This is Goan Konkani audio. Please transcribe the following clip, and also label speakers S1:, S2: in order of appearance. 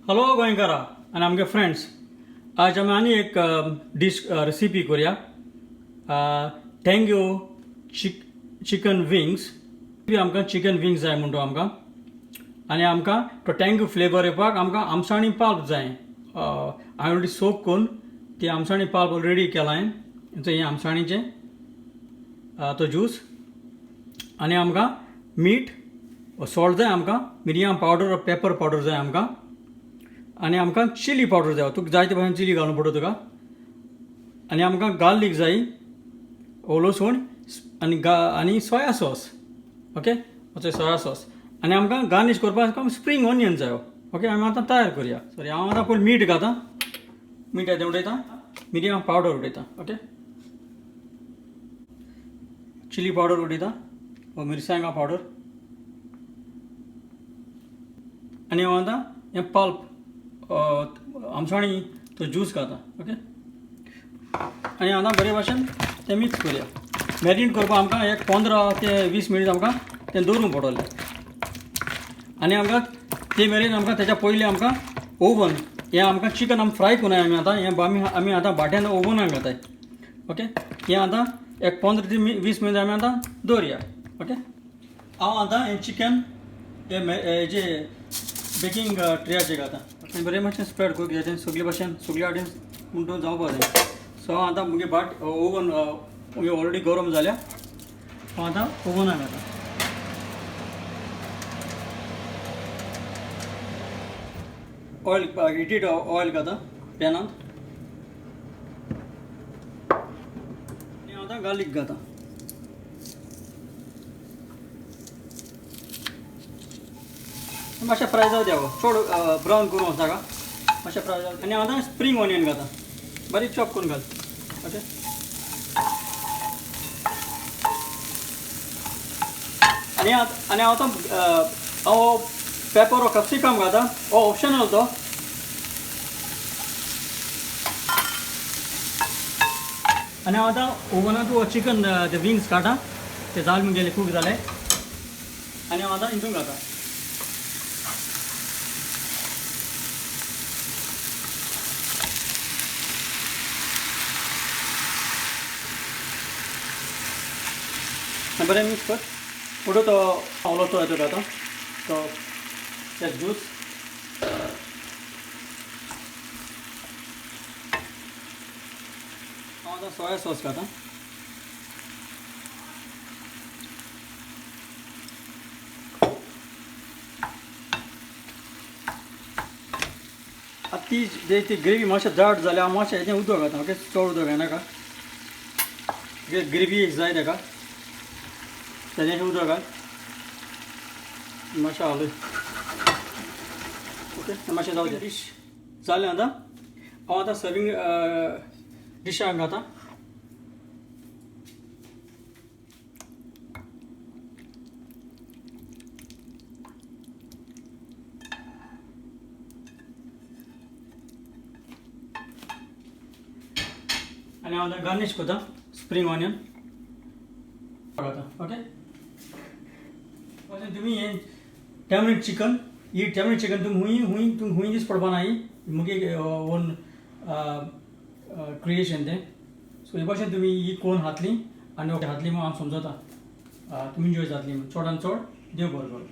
S1: हॅलो गोंयकारा आनी आमगे फ्रेंड्स, आज आमी आनी एक डीश रेसिपी करूया. टँग्यो चिकन विंग्स. आमकां चिकन विंग्स जाय म्हणटा आमकां, आनी आमकां तो टँग्यो फ्लेवर येवपाक आमकां आमसाणी पाल्प जाय. हांवें ऑलरेडी सोक करून ती आमसाणी पाल्प ऑलरेडी केला हांवें. हें आमसाणीचें तो ज्यूस. आनी आमकां मीठ सॉल्ट जाय, आमकां मिरयां पावडर पेपर पावडर जाय आमकां, आनी आमकां चिली पावडर जाय. तुका जाय ते भाशेन चिली घालूंक पडटा तुका. आनी आमकां गार्लीक जाय, लसूण आनी आनी soya sauce. Okay, soya sauce. आनी आमकां गार्नीश करपाक स्प्रींग ऑनियन जायो. ओके, आमी आतां तयार करुया. सॉरी, हांव आतां पयलीं मीठ घातां, मीठ येतें उडयता, मिरयां पावडर उडयता. ओके, चिली पावडर उडयता व मिरसांगा पावडर. आनी हांव आतां हें पल्प आमसाणी तो ज्यूस घाता. ओके, आनी आतां बरे भाशेन तें मिक्स करुया. मॅरिनेट करपाक आमकां एक 15 ते 20 मिनट आमकां तें दवरूंक पडटलें. आनी आमकां ते मेरेन आमकां तेच्या पयलीं आमकां ओवन हें आमकां चिकन आमी फ्राय करुया. आमी आतां हें आमी आतां बाट्यान ओवनाक घाताय. ओके, हें आतां एक 15 ते 20 मिनट आमी आतां दवरुया. ओके, हांव आतां हें चिकन हें जे बेकींग ट्रेयाचेर घाता आनी बरें मातशें स्प्रेड करून कित्याक सगळे भाशेन सगळे वाटेन म्हणटून जावपा जाय. सो हांव आतां मुगे बाट ओवन मुगे ऑलरेडी गरम जाल्या, हांव आतां ओवनाक घाता. ऑयल हिटीड ऑयल घाता पॅनांत आनी हांव आतां गार्लीक घाता. मातशें फ्राय जावं द्या, चड ब्रावन करूं वचनाका, मातशें फ्राय जावं. आनी हांव आतां स्प्रींग ऑनियन घाता, बारीक चॉप करून घाल. ओके, आनी आनी हांव आतां हांव पेपर वो कॅप्सिकम घाता, हो ऑप्शनल तो. आनी हांव आतां ओवनांत हो चिकन ते विंग्स काडटा, ते जाल मुगेले कूक जाले. आनी हांव आतां हितून घाता. बरें मिक्स कर. फुडें तो ओलोचो येतो घाता तो ज्यूस. हांव आतां सोया सॉस घाता. आतां ती ती ग्रेवी मातशें जाड जाल्यार हांव मातशें हेजें उदक घाता. ओके, चड उदक घालनाका, ग्रेवी जाय ताका, तेजें उदक घाल मातशें हालय. ओके, मातशें जावं दे. डीश जालें. आतां हांव आतां सर्वींग डिशाक घाता. आनी हांव आतां गार्नीश करता स्प्रींग ऑनियन घाता. ओके, तुमी हें टॅमरींड चिकन, ही टॅमरींड चिकन तुमी हुंय हुंय तुमी हुंय दीस पडपा ना. ही मुगे ओन क्रिएशन तें. सो हे भाशेन तुमी ही कोन घातली आनी घातली म्हूण हांव समजता तुमी एन्जॉय जातली. चड आनी चड देव बरो करूं.